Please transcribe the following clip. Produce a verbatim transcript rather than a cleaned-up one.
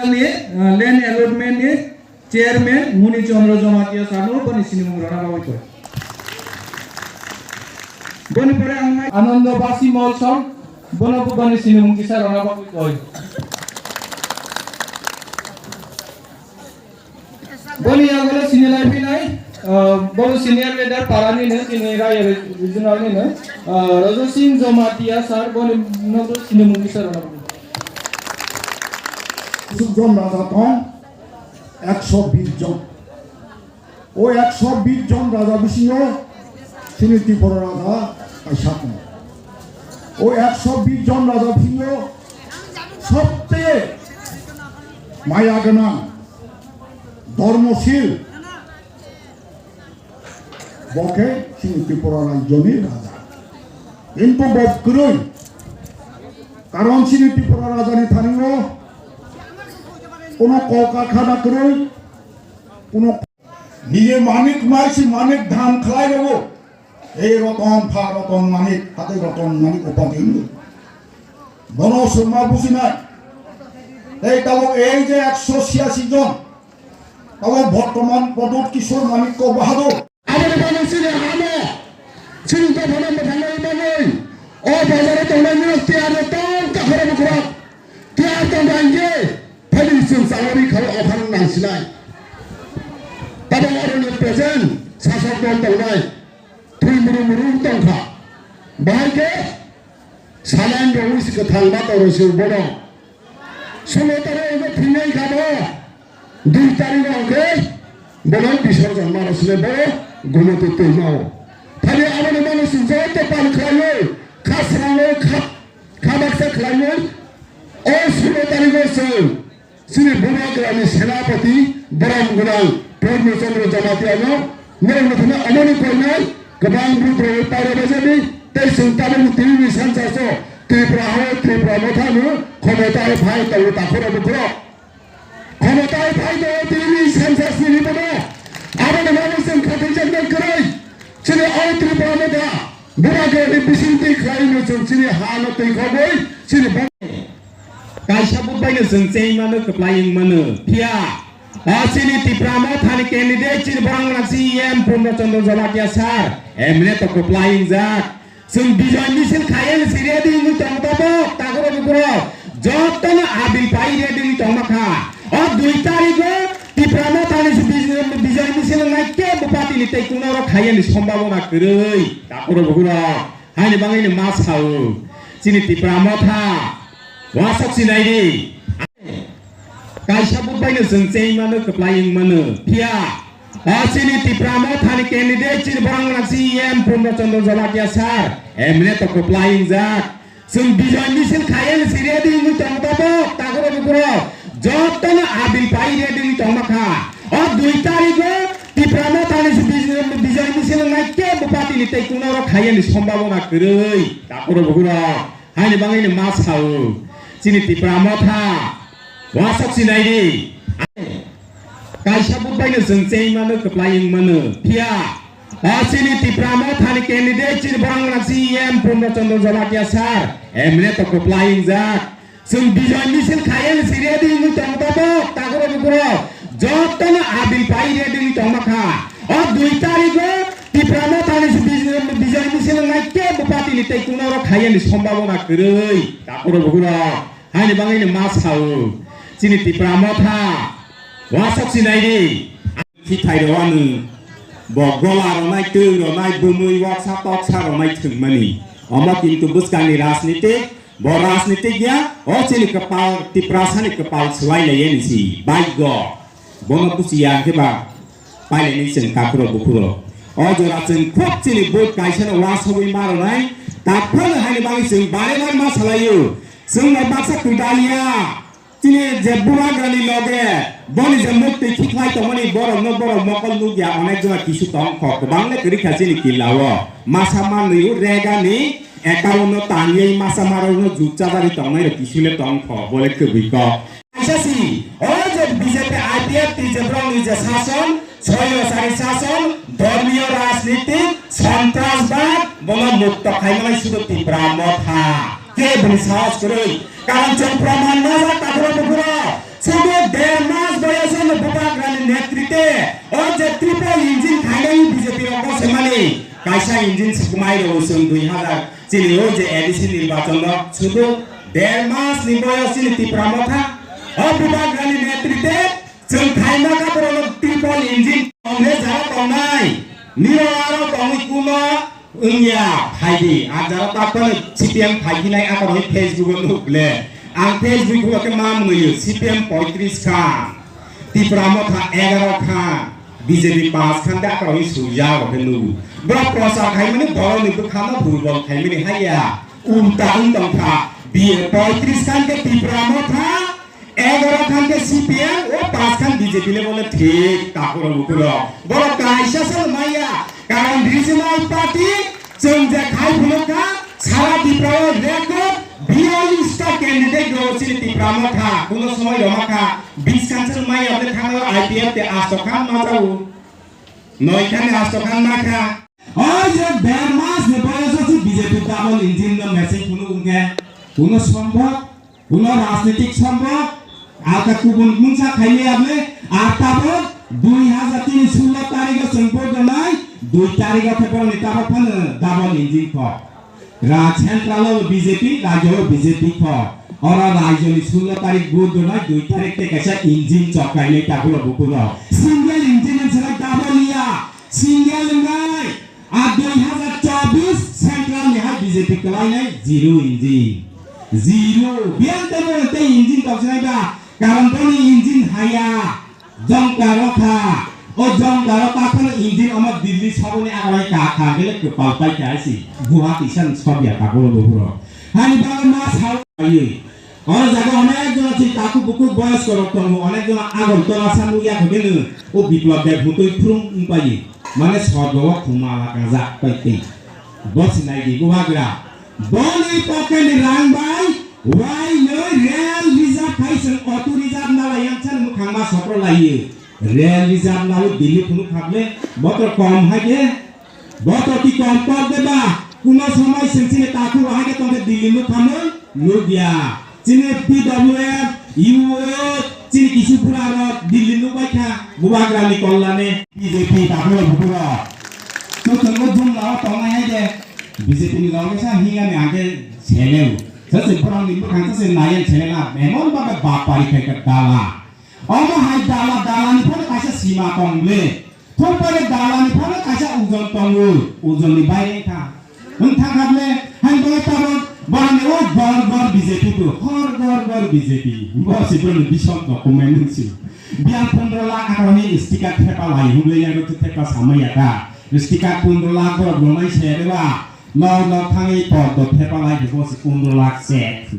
Ni, uh, land allotment ni chairman Muni Chandra Jamatia sir no boni sinimung rwna bagwi koi. Boni pore ang nai Ananda Basi Molsom, bono bo boni sinimung kisa rwna bagwi koi. Boni yagulo sini lai phinai, uh, bo senior leader para ni no, tini Raya regional ni no, uh, Raja Singh Jamatia sir, boni no bo sinimung kisa rwna bagwi. Kusuk jon raja tong, ekso bis jon. O ekso bis jon raja bisingo chini Tripura raja kaisa tong. O ekso bis jon raja bisingo sobcheye maya gwnang, dhormosil, bo khe chini Tripura rajyoni raja. Kintu bo kwrwi, karon chini Tripura rajani thanio kuno kol karkhana kwrwi, kuno nije manik mai si manik dhan khlai rwo. Ei roton pha roton manik, hati roton manik upadi hinwi. Bono suma bujinai. Tei tabuk ei je ekso siyasi jon, tabuk bortoman Pradyut Kishore Manikya Bahadur. Aboni bagwi chini hamo, chini dophano mwthangwi bagwi, o bazaro tongnai nini tiyar no tong takhoro bukhurok. Tiyar tong ba hingke, phaidi chwng chawari khao ophano nangsinai. Tabuk oroni present sasok dol tongnai, thwi muru muru tongkha. Bahai khe, Salan rogwi se kwthang ma toro se bono. Sulo toro ego thinai kha bo. Dui tarik o hwnkhe bono bisorjon maro sile bo gumoti twima o. Thani aboni mano se joto pan khlaiwi, kha srango, kha, kha baksa khlaiwi. O sulo tarik o se Chini Bubagrani Senapati Borom Gwnang Purno Chandra Jamatia no norok no thani omoni koinai kwbang butrok paira bajani tei chwng tabuk tini ni census o Tripura hao Tripura Motha no khomota o phai tongo takhoro bukhoro. Khomota o phai tongo tini ni census ni ripono. Aboni bagwi chwng khathaijaknai kwrwi chini o Tripura Motha Bubagrani bisingtwi khlai no chwng chini ha no twi khogwi chini bo Kaisa vote bai no chwng cheng mano, kwplai wng mano. Phiya, o chini Tipra Mothani candidate chini borok wngna C E M Purno Chandra Jamatia sir, M L A to kwplai wngjak. Chwng bijoy misil khaiya ni si ready wngwi tongo tabuk, takhoro bukhoro. Jotono abil pai ready wngwi tongma kha. O dui tarik o Tipra Mothani si bij-, bijoy misil wngnai kebo bupati ni tei kuno oro khaiya ni sombhabona kwrwi, takhoro bukhoro. Haini bagwi no ma sao, chini Tipra Motha, wasok sinai di. Kaisa vote bai no chwng cheng mano, kwplai wng mano. Phiya, o chini Tipra Mothani candidate chini borok wngna C E M Purno Chandra Jamatia sir, M L A to kwplai wngjak. Chwng bijoy misil khaiya ni si ready wngwi tongo tabuk, takhoro bukhoro. Jotono abil pai ready wngwi tongma kha. O dui tarik o Tipra Mothani si bij-, bijoy misil wngnai kebo bupati ni tei kuno oro khaiya ni sombhabona kwrwi. Takhoro bukhoro. Haini bagwi no ma sao. Chini Tipra Motha. Wasok sinai di. Kaisa vote bai no chwng cheng mano, kwplai wng mano. Phiya, o chini Tipra Mothani candidate chini borok wngna C E M Purno Chandra Jamatia sir, M L A to kwplai wngjak. Chwng bijoy misil khaiya ni si ready wngwi tongo tabuk, takhoro bukhoro. Jotono abil pai ready wngwi tongma kha. O dui tarik o Tipra Mothani si bij-, bijoy misil wngnai kebo bupati ni tei kuno oro khaiya ni sombhabona kwrwi, takhoro bukhoro. Haini bagwi no ma sao, chini Tipra Motha, wasok sinai di. Sithai rw anw, bo gola rwnai, twi rwnai, bumwi, waksa toksa rwnai thwngmani. Omo kintu bwskangni rajniti, bo rajniti ya, o chini kwpal, Tiprasani kwpal swlai lai ani si, baigo. Bono buchi ya khe ba, pailani chwng kakhro bukhro. O jora chwng khub chini vote kaisa no wasogwi ma rwnai, tak phano haini bagwi chwng bare bare ma salaio. Chwng no baksa kwtal ya. Chini je bubagrani loge, boni je muktwi khiklai tongmani borokno borok mokol nukya, onek jora kisu tongkho, kwbang le kwrwi kha chini killa o. Masa manwi o regani account no tangwi masa marokno jukcha jari tongnai rok kisu le tongkho, bo le kwbwi kok. Kaisa si, o je B J P I P F T je borokni je sason, Soyosari sason, dhormiyo rajniti, sontrasbad, bono mukto khaimani sudu Tipra Motha. Keboni sahos kwrwi. Karon chwng proman majak takhoro bukhoro. Sudu Te, o je triple engine khainai B J P rok bo se mani, kaisa engine se kumai rw chwng dui hazar chini o je A D C nirbachon no sudu der mas ni boyos chini Tipra Motha, o Bubagrani netrite chwng khaima kha borok no triple engine. Congress jara tongnai, niro aro tongwi kuno wngya, phaidi, a jara taktano C P M phaikinai, abo hai Facebook o nuk le. Ang Facebook o khe ma mwnwi C P M poitris khan, Tipra Motha egaro khan, B J P pas khan de abo hai sujak o khe nugu. Borok prochar khaimani borokni bwkhano durbol khaimani haiya, ulta wng tongkha, B A poitris khan khe Tipra Motha, egaro khan khe C P M, o pas khan B J P le bole thik, takhurok bukhurok. Borok kaisa se maya, karon regional party, chwng je khai phunuk kha, sara Tripura o record, beyond star candidate rok chini Tipra Motha, kuno somoi roma kha, bis khan se maya bole thangma I P F te asto khan ma chao. Noi khan asto khan ma kha. O je der mas ni boyos o si B J P double engine no message phunuk wngkhe, kuno sombhob Kuno rajnitik sombo, ata kubun mungsa khaimaya bole, ar tabok dui hazar tini sullo tarikh o chwng vote rwnai, dui tarikh o khe borokni tabok phano double engine kho. Ra central o B J P, rajyo o B J P kho. Oro rajyoni sullo tarikh vote rwnai, dui tarikh tei kaisa engine chok kainai tabuk rok bukurok. Single engine wngsa double ya, single wngnai. A dui hazar chobis central ni hai B J P kwlainai zero engine. Zero. Biyang tamo tei engine toksinai ba. Karon boni engine haya. Jongka rokha. O jongka rokha khano engine omo Delhi saboni agai kakha bele kwpal pai kha si. Guwahati san sobya kabulo buburo. Hani bago ma sao. Oro jaga onek jona chini takhuk bukhuk boyos korok tongo, onek jona Agartala sa nukya kho khe o Biplab Deb hutui phwrwng wngpai, mane sorgo o khuma laka jak pai twi. Bo sinai di bubagra. Boni pocket ni rang bai wai noi rail reserve khai chwng auto reserve nala yang chan mukhang ma sokro lai. Rail reserve nalo Delhi phunuk khaple botor kom hai khe. Botor ki kom kok de ba, kuno somoi chwng chini takhuk hai khe tongkhe Delhi nuk khamung, nuk ya. Chini P W F, U O, chini kisu pura rok Delhi nuk bai kha, bubagra ni kollane. B J P takhuk rok bukur rok. To chwng o jumla o tongnai hai de, B J P ni rok sa hinga ni age seleu. Sa se borok ni mukhang sa se nayan selena, emon ba ba pari khai ka dala. Omo hai dala, dala ni phano kaisa sima tong le. Thupare dala ni phano kaisa ojon tongo, ojon ni baire kha. Wng thang kha le, hai bo tabo, borok ni o gor gor B J P bo, hor gor gor B J P. Bo se borok ni bison document wng si. Biyang pondro lakh akaro ni sticker thepa lai, hwnle yang thepa samaya ta. Sticker pondro lakh borok rwnai se reba. Nok nok thangwi por do thepa lai bo se pondro lakh se.